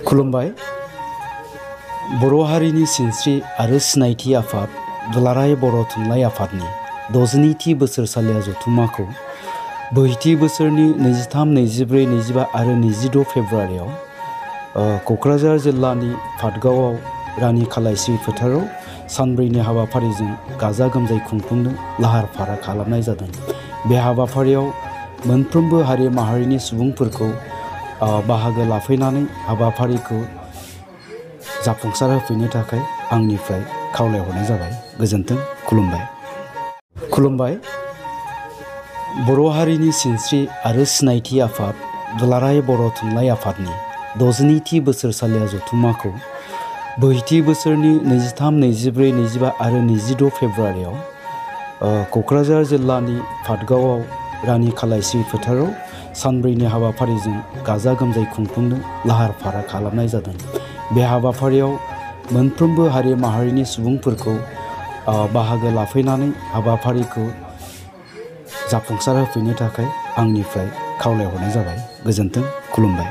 खुलुमबाय। बर' हारिनि सिनस्रि आरो सिनायथि आफाद दुलाराय बर' थुनलाइ आफादनि 62थि बोसोरसालिया जथुम्माखौ बोहैथि बोसोरनि 23, 24, 25 आरो 26 फेब्रुआरियाव क'क्राझार जिल्लानि पाटगावआव रानि खालायस्रि फोथाराव सानब्रैनि हाबाफारिजों गाजा गोमजायै खुंफुंनो लाहार फाहार खालामनाय जादों। बे हाबाफारियाव मोनफ्रोमबो हारि माहारिनि सुबुंफोरखौ बाहागो लाफैनानै हाबाफारिखौ जाफुंसार होफैनो थाखाय आंनिफ्राय खावलायहरनाय जाबाय। गोजोन्थों। खुलुमबाय। बर' हारिनि सिनस्रि आरो सिनायथि आफाद दुलाराय बर' थुनलाइ आफादनि 62थि बोसोरसालिया जथुम्माखौ बोहैथि बोसोरनि 23, 24, 25 आरो 26 फेब्रुआरियाव क'क्राझार जिल्लानि पाटगावआव रानि खालायस्रि फोथाराव सानब्रैनि हाबाफारिजों गाजा गोमजायै खुंफुंनो लाहार फाहार खालामनाय जादों। बे हाबाफारियाव मोनफ्रोमबो हारि माहारिनि सुबुंफोरखौ बाहागो लाफैनानै हाबाफारिखौ जाफुंसार होफैनो थाखाय आंनिफ्राय खावलायहरनाय जाबाय। गोजोन्थों। खुलुमबाय।